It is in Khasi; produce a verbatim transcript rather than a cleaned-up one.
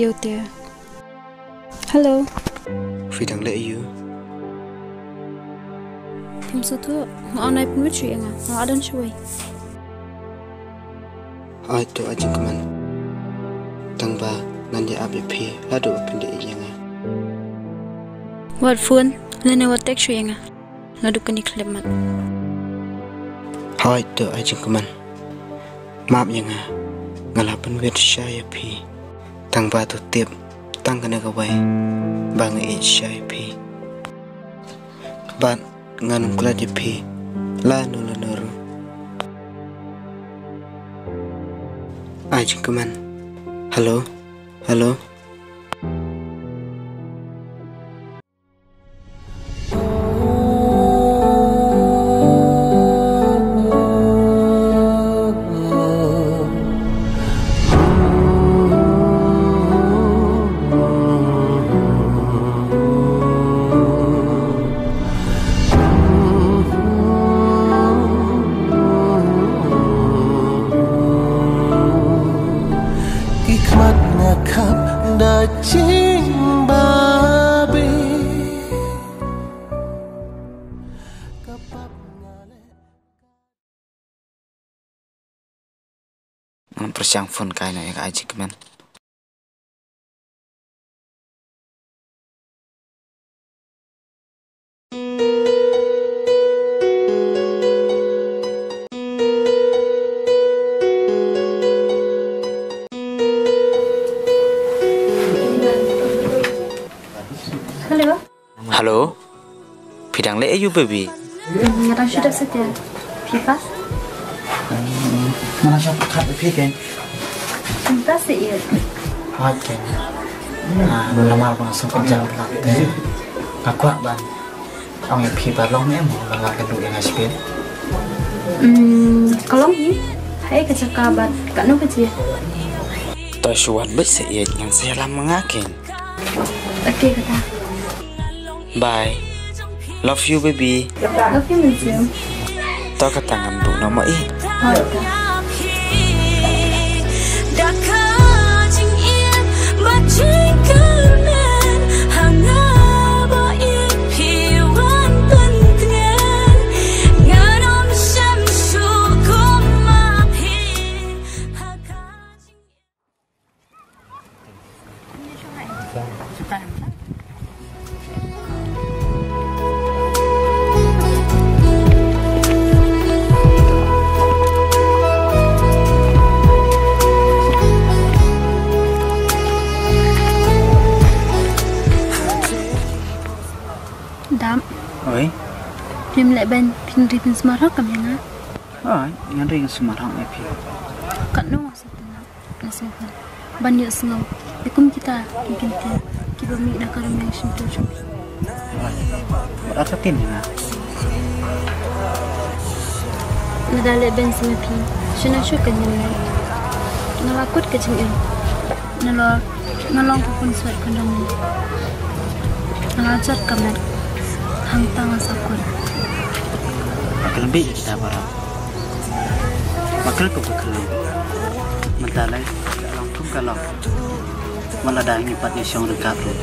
Ïa u te. Hello. Phi dang leh aiu? Phim sngewthuh, nga ong nai pynwit shuh ïa nga, nga la don shawei. Hooid to ai jingkmen. Tang ba ngan ïa ap ïa phi haduh ba phin da ïeit ïa nga. Wat phone lane wat text shuh ïa nga. Naduh kane khyllipmat. Hooid to ai jingkmen. Map ïa nga. Nga la pynwit sha ïa phi. Tang ba to tip tang kane kawei ba nga ïeit sha ïa phi. Bad ngan ym klet ïa phi lano lano ruh. Ai jingkmen. Hello. Hello. Ki khmat nga khap da jingbabe. Ngan pyrshang phone kai na ïa ka ai jingkmen. Hello. Hello. Phi dang leh aiu baby? Nga dang shu dep satia. Phi pass? Nga dang shu khat phi keiñ. Phi pass ïa. Hooid keiñ. Ah, namar ba nga sngewthuh jam lat te. Nga kwah ban ong ïa phi ba long ne em, ba nga ka duh ïa nga shibit. Hmm, ka long hi. Hai ka jaka bad katno ka jia. To shu wan bad sa ïa ngan sa ïalam ma nga keiñ. Okay kata. Bye. Love you baby. Love you too. To kata ngan buh noh mo i. Hooid. Dap. Oi. Phim leh ban phin ri phin sumar hok kam ïa nga. Oi, ngan ri ngan sumar hok ïa phi. Katno nga sa pynlong. Nga sngewbha ban ïohsngew ïa kum kita ki kyntien kiba mih na ka rynïeng shyntur jong phi. Wat artatien ïa nga. Lada leh ban sa ma phi, shano shuh kan ïeng lei. Nga la kut ka jingim. Nalor nga long ka khun swet khun rangli. Nga la jot ka met. Hangta nga sa kut. Ba khlem bit kita baroh. Ba khlem kut ba khlem. Mynta lei ka long kum ka long. Wat la dang ngi pat ngi shong ryngkat ruh.